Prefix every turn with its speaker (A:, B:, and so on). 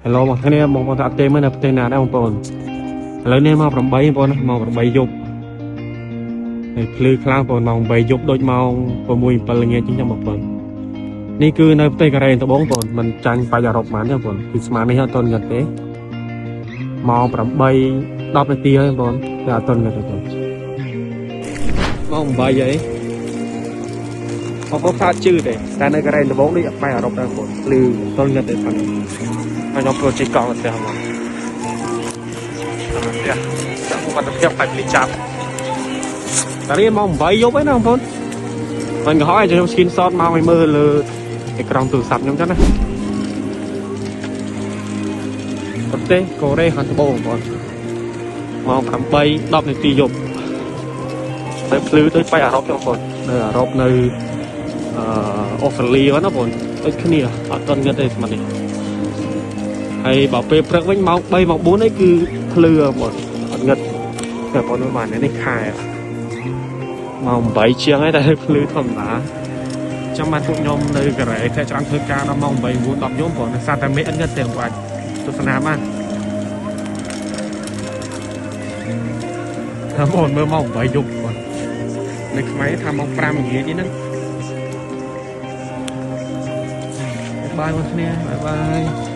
A: Hello បងប្អូនបងប្អូនថាអត់ទេមើលនៅប្រទេសណាដែរបងប្អូនឥឡូវនេះម៉ោង8បងប្អូនណាម៉ោង8យប់ហើយភ្លឺខ្លាំងបងប្អូនម៉ោង8យប់ដូចម៉ោង6 7ល្ងាចជាងចឹងបងប្អូននេះគឺនៅប្រទេសកូរ៉េត្បូងបងប្អូនមិនចាញ់បាច់អឺរ៉ុបហ្មងទេបងប្អូនគឺស្មាននេះអត់ទាន់ងឹតទេម៉ោង8 10នាទីហើយបងប្អូនតែអត់ទាន់ងឹតទេបងម៉ោង8ហើយបងប្អូនខ្លាចជឿទេតែនៅកូរ៉េត្បូងដូចអត់បែរអឺរ៉ុបដែរបងប្អូនភ្លឺអត់ទាន់ងឹតទេផងហើយខ្ញុំប្រូជិះកង់ទៅផ្ទះមកផ្ទះចាំមកទៅផ្ទះបាច់លីចាប់តែនេះម៉ោង8យប់ហើយណាបងប្អូនមិនកុហកឲ្យខ្ញុំ screenshot មកឲ្យមើលលើអេក្រង់ទូរស័ព្ទខ្ញុំចឹងណាប្រទេសកូរ៉េខាងត្បូងបងប្អូនម៉ោង8 10នាទីយប់តែភ្លឺដូចបែកអឺរ៉ុបចឹងបងប្អូននៅអឺរ៉ុបនៅអឺអូស្ត្រាលីហ្នឹងណាបងប្អូនដូចគ្នាអត់ទាន់ងឹតទេស្មាននេះហើយបើពេលព្រឹកវិញម៉ោង3ម៉ោង4អីគឺភ្លឺបងប្អូនអត់ងឹតតែបងប្អូនបាននេះខែម៉ោង8ជាងហើយតែភ្លឺធម្មតាចាំបានពួកខ្ញុំនៅកូរ៉េតែច្រើនធ្វើការដល់ម៉ោង8 9 10យប់បងប្អូនដោយសារតែមេឃអត់ងឹតទេបងប្អូនអាចទស្សនាបានថាបងប្អូនមើលម៉ោង8យប់បងនៅខ្មែរថាម៉ោង5ល្ងាចនេះហ្នឹងបាយបងប្អូនបាយបាយ។